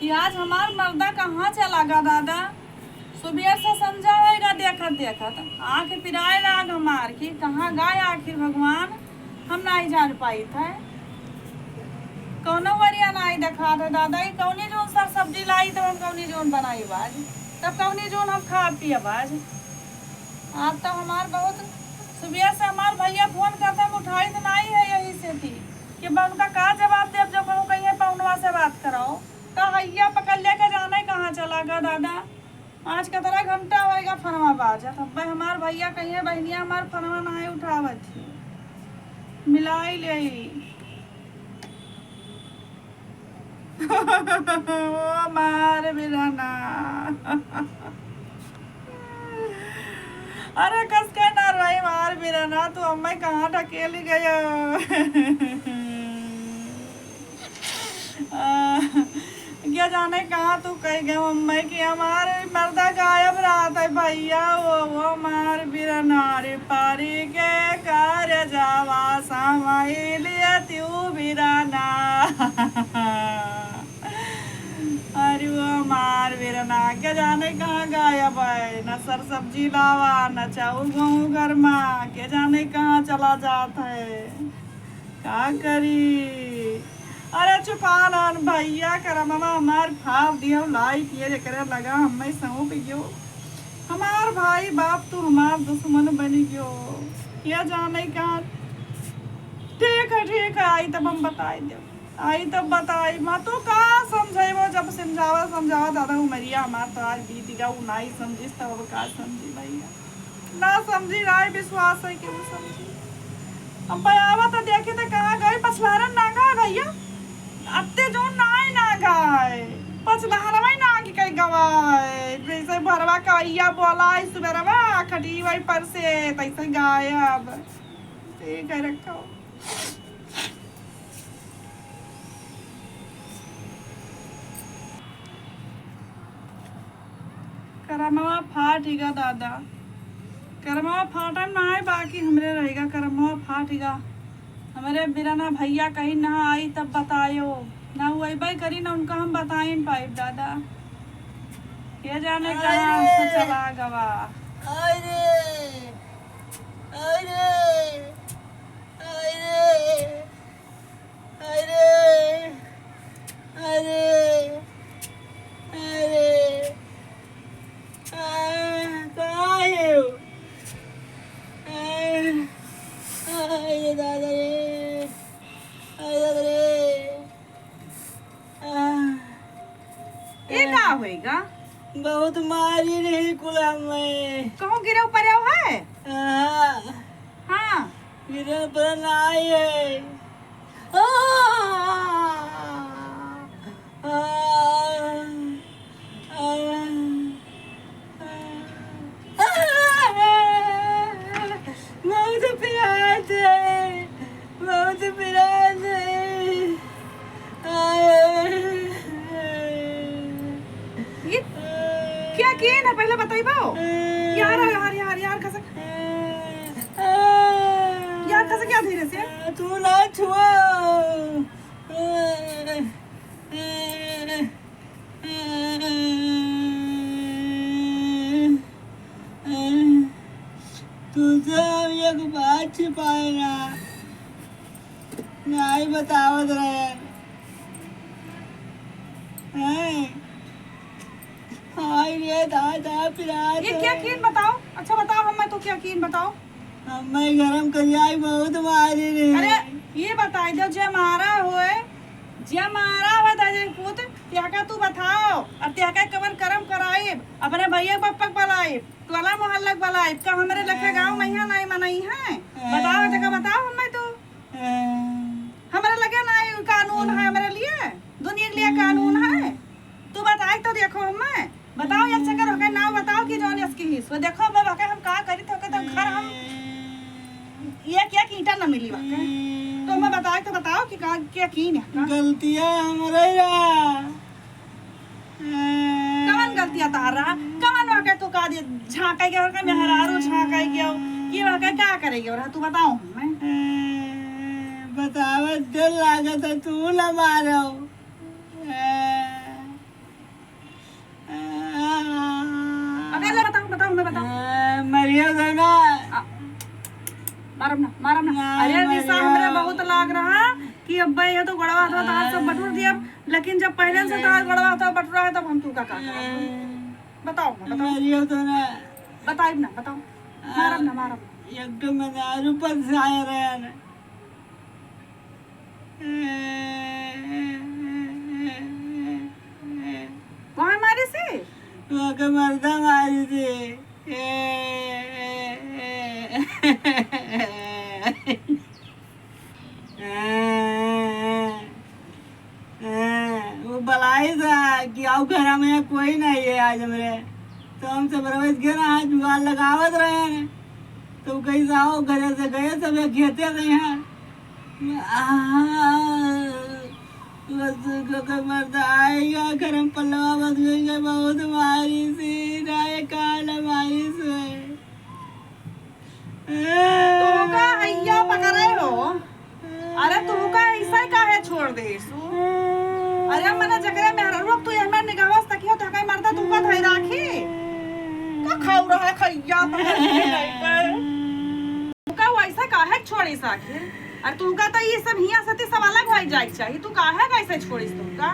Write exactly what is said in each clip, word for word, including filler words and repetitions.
कि आज हमार मर्दा कहाँ चला गा दादा? सुबह से संझा होइगा देखत देखत, आँख पिराए लाग हमार कि कहाँ गाय आखिर भगवान, हम नाहीं जान पाइत है। कौनो वरिया नाहीं देखात है दादा, ई कौनी जौन सर सब्जी लाई तब हम कौनी जौन बनाई बाज, तब कौनी जौन हम खा पिया बाज। आज तो हमार बहुत सुबह से हमार भैया फोन करते, हम उठाइत नाहीं है, यही से थी कि मैं उनका का जवाब देब जब कहूँ कहीं पौनवा से बात कराओ। तो हैया पकड़ लेके जाने कहाँ चला गा दादा। आज कतरा घंटा होइगा फोनवा बाजत। अब हमार भैया कहिए बहनिया हमार फोनवा नाहीं उठावत ही। मिलाई ले। ओ मार बिरना। अरे कस के ना रही मार बिरना, तू अम्मा कहाँ ढकेली गयो? आ, क्या जाने कहाँ तू कह गए मम्मी कि हमारे मर्दा गायब रहत है भैया। वो वो मार बिरना रे पारी के कर जावा समैलिया तू बिरना। अरे वो मार बिरना क्या जाने कहाँ गायब है, न सर सब्जी लावा न चाउर गेहूँ घर मा, क्या जाने कहाँ चला जात है। का करी? अरे चुपानन भैया, करमवा हमार फाड़ दियो, लाई पिए एकरे लगा हमें सौंप गयो। हमार भाई बाप तू हमार दुश्मन बन गयो। क्या जाने का? ठीक है, ठीक है, आई तब हम बताई दे, आई तब बताई। मैं तो का समझाई, वो जब समझावा समझावा दादा उमरिया हमार तो आज बीत गया, वो नाहीं समझिस तब अब का समझी भैया। ना समझी, ना ही विश्वास है कि वो समझी। अब बयावा तो देखे तो कहाँ गई पछलहरन नागा है भैया, अत्ते जो नाई नागा है, पछलहरवा ही नाग कहीं गवा है। जैसे भरवा कवैया बोला है सुबेरवा खटी वही पर से तैसे गायब। ठीक है, रखो। करमवा फाट गा दादा, करमवा फाटन ना आए, बाकी हमरे रहेगा करमवा फाट गा। हमरे बिरना भैया कहीं ना आई तब बतायो, ना वो अइबे करी ना उनका हम बताइन पाइब दादा। के जाने कहाँ अरे! हमसे चला गवा। अरे! अरे! अरे! अरे, अरे, अरे, आ, कहाँ है वो? आ, आ, ये दादा रे, आ, ये दादा रे, आ, ये का होएगा? बहुत मारी रही कुला में। कहूँ गिरे ऊपर आओ है? हाँ। हाँ। गिरे ऊपर ना आई है। आ, आ, आ, आ, बहुत पिरात है, बहुत पिरात है। आ, ये क्या किए ना पहले बताइबो? यार, यार, यार, यार, कसक। यार, कसक क्या धीरे से? तू ना छुआ। तुझे हम एक बात छिपाए ना, नाई बतावत रहे। हैं? हाय रे दादा, पिरात ये क्या है। कीन बताओ? अच्छा बताओ, हम मैं तो क्या कीन बताओ? हमें गरम करियाई बहुत मारी रे। अरे, ये बताई दो, जे मारा होए, जे मारा होए दादा पूत, त्याका तू बताओ, और त्याका कवन करम कराइब, अपने भैया के पप्पा के बुलाइब, टोला मोहल्ला के बुलाइब, का हमरे लखे गाँव में यहाँ नहीं मनई है? बताओ, जगह बताओ हमें तू। हमरे लगे नहीं कानून है, हमरे लिए, दुनिया के लिए कानून है। तू बताई तो देखो हमें। बताओ, एक चक्कर होके नाव बताओ कि जौन यस की हिस। वो देखो, अब होके हम का करी, तो के तो घर हम एक, एक ईंटा न मिली वके। तो हमें बताए तो बताओ कि का, के कीन है का? गलतिया हमरे या। कवन गलतिया तार रहा? कवन वके तू का दे झांकाई गयो, का मेहरारू झांकाई गयो? कि वके का करे गयो रहा? तू बताओ हमें। बतावत दिल लागत है, तू न मारो। अरे निशा, हमरे बहुत लाग रहा कि अब ये तो गोड़वा हाथवा तहार सब बटुर दिया, लेकिन जब पहिले से तहार गोड़वा हाथवा बटुरा है, तब हम तू का का करब? बताओ ना, बताओ। बताइब ना, बताओ। मारब ना, मारब ना। एकदम मेहरारू पछाए रहे ना। कहाँ मारे से? वहाँ के मर्दा मारी से। वो बलाई था कि आओ घर में कोई नहीं है आज हमरे, तो हम सब रोज के ना जुगाड़ लगावत रहे हैं। तो कहीं से आओ घर से गए सब खेते गए हैं। आहा, बस उनको के मर्द आएगा, गरम पल्लवा बस गई, बहुत मारी सी, ना ये काला मारी से। तुमका हैया पकड़े हो? अरे तुमका ऐसा काहे छोड़ देसु? अरे मने जकरे मेहररुआ तू एहमे निगहवा से तकियो तो कहीं मर्दा तुमका धई राखी? का खाऊ रहा खैया पकड़ के नहीं पर? तुमका वैसा काहे छोड़ीस आखिर? अरे तुमका तो ये सब हिया सती सब अलग हो जाए के चाहिए। तू काहे कैसे छोड़ीस तुमका?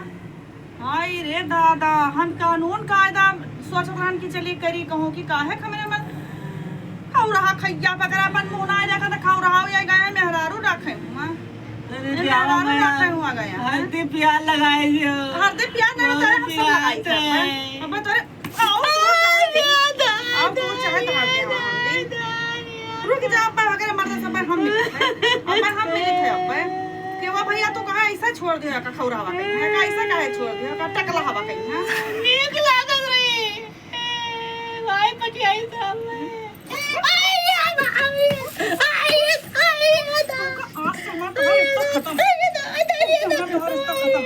हाय रे दादा, हम कानून कायदा सोचत रहन कि चली करी कहूँ कि काहे हमरे मन खौरहा खैया पकड़ा अपन मुँह ना देखा त खौरहा हो जाए गया मेहरारू रखे हुआ। अरे मेहरारू रखे हुआ गया। हल्दी प्याज लगाए जो। हल्दी प्याज नहीं तो हम सब लगाई थे। अब तोरे अब तू चाहे तो हल्दी। रुक जा, अब वगैरह मर्द सब हम मिलते हैं। अब हम मिलते हैं अब। कि वो भैया तू कहाँ ऐसा छोड़ दिया का खौरहा कहीं? का ऐसा काहे छोड़ दिया का टकला हवा कहीं? नीक लागत रही। भाई पटियाई साहब। आज से हमारा तुम्हारा रिश्ता खत्म। आज से हमारा तुम्हारा रिश्ता खत्म।